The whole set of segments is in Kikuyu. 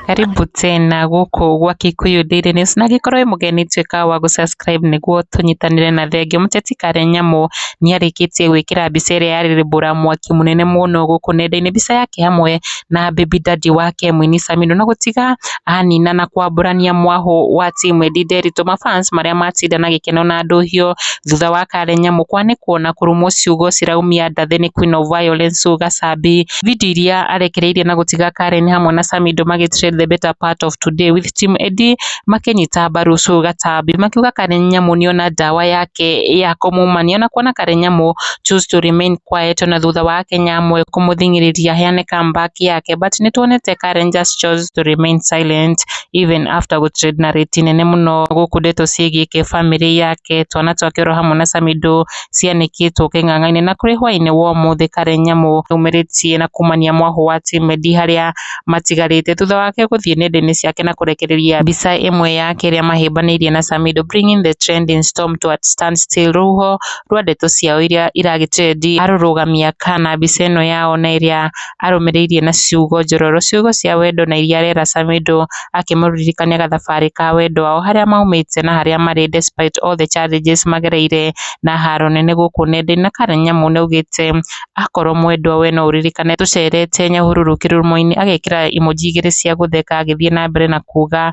Karibu tena gũkũ gwa Kikuyu Daily News, na angĩkorwo wĩ mũgeni tuĩka wa gũ subscribe nĩguo tũnyitanĩre na thengio. Mũteti Karen Nyamu nĩarĩkĩtie gwĩkĩra mbica ĩrĩa yarĩrĩmbũra mwaki mũnene mũno gũkũ nenda-inĩ, mbica yake hamwe na baby daddy wake mũini Samidoh, na gũtiga anina na kwambũrania mwahũ wa team Eddie Nderitu, mafans marĩa matinda na gĩkeno na ndũhiũ thutha wa Karen Nyamu kwanĩkwo na kũrumwo ciugo ciraumia ndathi nĩ Queen of Violence Sue Gacambi. Video iria arekereirie na gũtiga Karen hamwe na Samidoh magĩ trend the better part of today with team Eddie makĩnyita mbaru Sue Gacambi, makiuga Karen Nyamu nĩona ndawa yake ya kũmumania, na kuona Karen Nyamu choose to remain quiet ona thutha wa Akenya amwe kũmũthing'ĩrĩria aheane comeback yake, but nĩtuonete Karen just chose to remain silent even after gũtrend na rate nene mũno gũkũ ndeto ciĩgiĩ kĩbamĩrĩ yake, twana twake oro hamwe na Samidoh cianĩkĩtwo kĩng'ang'a-inĩ. Na kũrĩ hwaĩ-inĩ wa ũmũthĩ Karen Nyamu nĩaumĩrĩtie na kumania mwahũ wa team Eddie harĩa matigarĩte thutha wake gũthiĩ nenda-inĩ ciake na kũrekereria mbica ĩmwe yake ĩrĩa mahĩmbanĩirie na Samidoh, bringing the trending storm to a standstill. Rũhuho rwa ndeto ciao iria iragĩtrendi arũrũgamia kana mbica ĩno yao na ĩrĩa arũmĩrĩirie na ciugo njororo, ciugo cia wendo na iria arera Samidoh akĩmũririkania gathabarĩ ka wendo wao harĩa maumĩte na harĩa marĩ despite all the challenges magereire na haro nene gũkũ nenda-inĩ. Na Karen Nyamu nĩaugĩte akorwo mwendwa we no ũririkane tũcerete Nyahururu kĩrurumo-inĩ, agekĩra emoji igĩrĩ cia gũtheka agĩthiĩ na mbere na kuga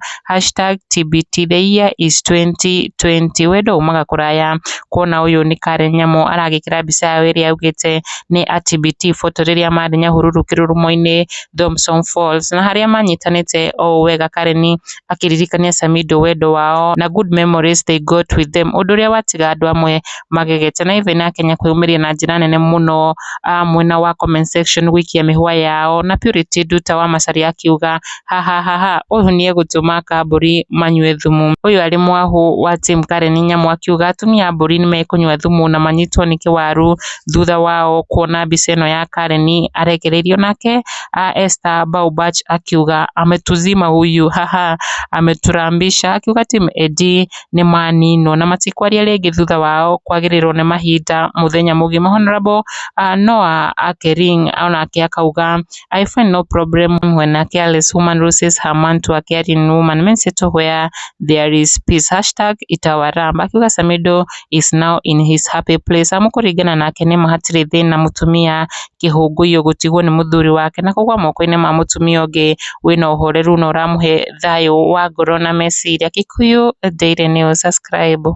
#TBT the year is 2020, wendo umaga kũraya. Kuona ũyũ nĩ Karen Nyamu aragĩkĩra mbica yao ĩrĩa augĩte nĩ a TBT photo rĩrĩa marĩ Nyahururu kĩrurumo-inĩ Thomson Falls, na harĩa manyitanĩte o wega, Karen akĩririkania Samidoh wendo wao na good memories they got with them, ũndũ ũrĩa watiga andũ amwe magegete, na even Akenya kwĩyumĩria na njĩra nene mũno mwena wa comment section gũikia mĩhũa yao, na Purity Nduta wa Macharia akiuga hahahaha ũyũ nĩegũtũma kambũri manyue thumu. Ũyũ arĩ mwahũ wa team Karen Nyamu akiuga atumia a mbũri nĩmekũnyua thumu na manyitwo nĩ kĩwaru thutha wao kuona mbica ĩno ya Karen arekereirio. Nake Esther Baubach akiuga ametuzima huyu haha ameturambisha, akiuga team Eddie nĩmaninwo na matikwaria rĩngĩ thutha wao kwagĩrĩrwo nĩ mahinda mũthenya mũgima. Honorable Noah Akering onake akauga I find no problem when a careless woman loses her man to a caring woman, men settle where there is peace, #itawaramba. Akiuga Samidoh is now in his happy place, amu kũringana nake nĩma hatirĩ thĩna mũtumia kĩhũngũyũ gũtigwo nĩ mũthuri wake na kũgwa moko-inĩ ma mũtumia ũngĩ wĩna ũhoreru na ũramũhe thayũ wa ngoro na meciria. Kikuyu Daily News, subscribe.